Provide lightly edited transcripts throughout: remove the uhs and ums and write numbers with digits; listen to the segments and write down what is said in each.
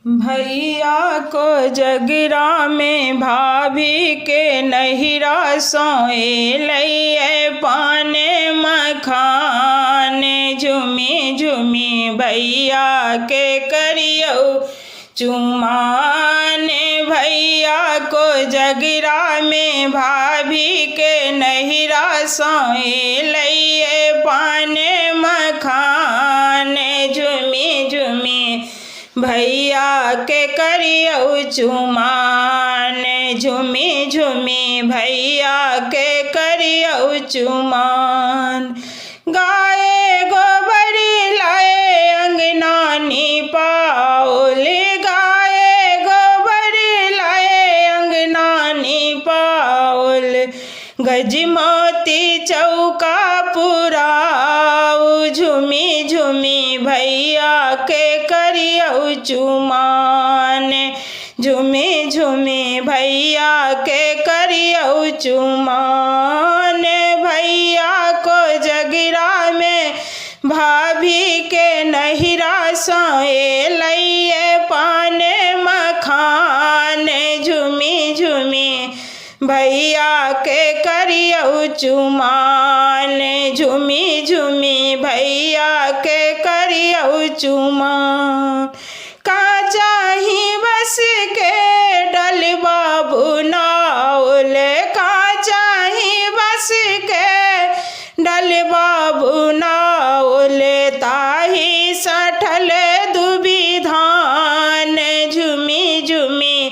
भैया को जगरा में भाभी के नहिरा सो एलैये पान मखान। झुमी झुमी भैया के करियौ चुमान। भैया को जगरा में भाभी के नहिरा सो एलैये पान मखान। झुमी झुमी भैया के करियौ चुमान। झुमी झुमी भैया के करियौ चुमान। गाए गोबर लाए अंगना निपाओल। गाए गोबर लाए अंगना निपाओल। गजमोती चौका पुराउ। झुमी झुमी भैया के करियौ चुमान। झुमी झुमी भैया के करियौ चुमान। भैया को जगरा में भाभी के नहिरा सो एलैये पान मखान। झुमी झुमी भैया के करियौ चुमान। झुमी झुमी भैया के करियौ चुमान। का चाही बस के डलबा बुनाओल। का चाही बस के डलबा बुनाओल। ताही सठल दुबी धान। झुमी झुमी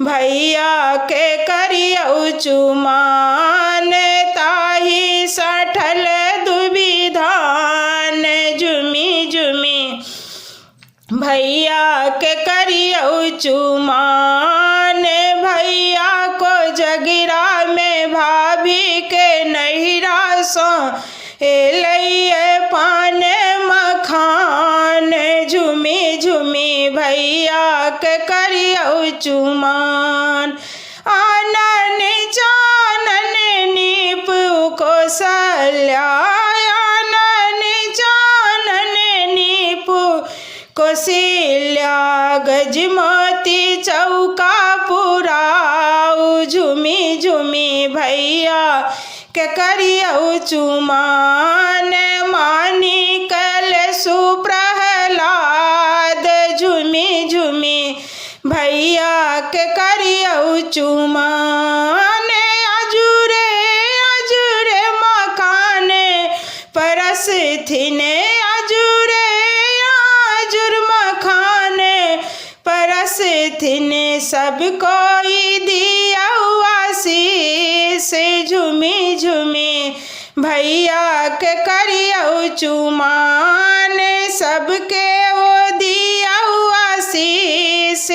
भैया के करियौ चुमान। ताही सठल दुबी धान। झुमी झुमी भैया के करियौ चुमान। भैया को जगरा में भाभी के नहिरा सो एलैये पान मखान। झुमी झुमी भैया के करियौ चुमान। आनन चानन नीप कौशल्या। आनन चानन नीप कौशल्या। गजमोती चौका पुराउ। झुमी झुमी भैया के करियौ चुमान। मानी कल सुप्रहलाद। झुमी झुमी भैया के करियौ चुमान। अजुरे अजुरे मकाने परसथिन। अजुरे अजुर मखाने परसथिन। सब कोई दियौ आशीष। झुमी झुमी भैया के करियौ चुमान। सबके ओ दियौ आशीष।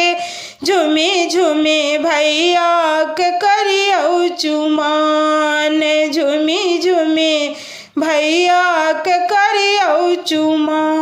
झुमी झुमी भैया के करियौ चुमान। झुमी झुमी भैया के करियौ चुमान।